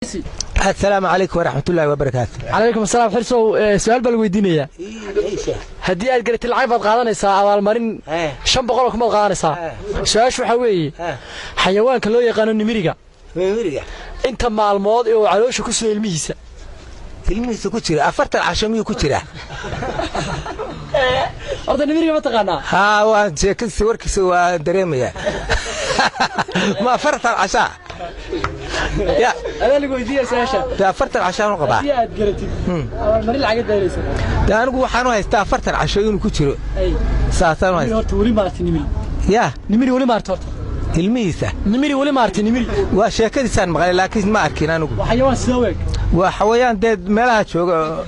Xirsi. Assalaamu calaykum waraxmatullaahi wabarakaatu. Calaykum asalaam. Xirsow, su-aal baa lagu weydiinayaa. Haddii aad garatid, lacag baad qaadanaysaa, abaalmarin 500 oo kumaad qaadanaysaa. Su-aashu waxaa weeye: xayawaanka loo yaqaano nimiriga, Nimiriga, inta maalmood ee uu caloosha ku sugo ilmihiisa? Ilmihiisa ku jira 40 casho miyuu ku jira? Horta nimiriga ma taqaanaa? Haa, waan sheekadiisa, warkiisa waa dareemayaa. Ma 40 cashaa ya? Adaa lagu weydiinaya su-aasha. Dee 40 cashaan u qabaa. Haddii aad garatid, abaalmarin lacageed baa helaysaa. Dee anigu waxaan u haystaa 40 casho inuu ku jiro, saasaan u haysta. Horta weli maarti nimiri? Ya. Nimiri weli maarti horta? Ilmihiisa. Nimiri weli maarti nimiri? Waa sheekadiisaan maqlay, laakiin ma arkin anigu. Waa xayawaan sida u eg. Waa xawayaan dee meelaha jooga oo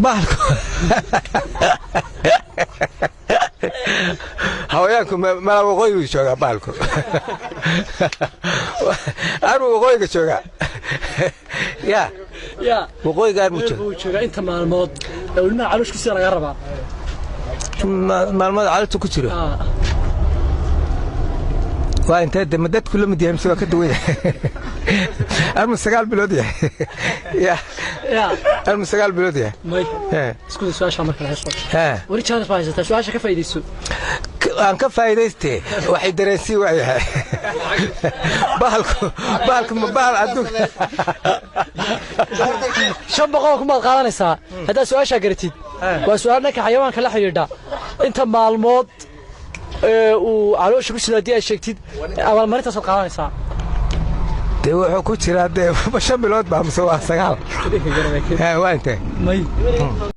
bahalku, hawayaanku meelaha waqooyigu joogaa bahalku, armu waqooyiga joogaa ya? Ya. Waqooyiga armu meel jooga. Buu joogaa. Inta maalmood ee uu ilmaha caloosh ku sida laga rabaa. Maalmada calolta ku jiro waa intee de? Ma dadku la mid yahay mise waa ka duwan yahay? Armu 9 bilood yahay ya? Ya. Armu 9 bilood yahay? May. Isku day su-aasha marka la xisoo. Weli jaanis baa haysataa, su-aasha ka faa'iidayso. Aan ka faa'iidaystee, waxay dareensii waayahay bahalku. Bahalku ma bahal adduunka? 500 kumaad qaadanaysaa haddaad su-aashaa garatid. Waa su-aal dhanka xayawaanka la xidhiidha. Inta maalmood ee uu caloosha ku sida haddii aad sheegtid, abaalmarintaasaad qaadanaysaa. Dee wuxuu ku jiraa dee 5 bilood baa mise waa 9? Waa intee? May.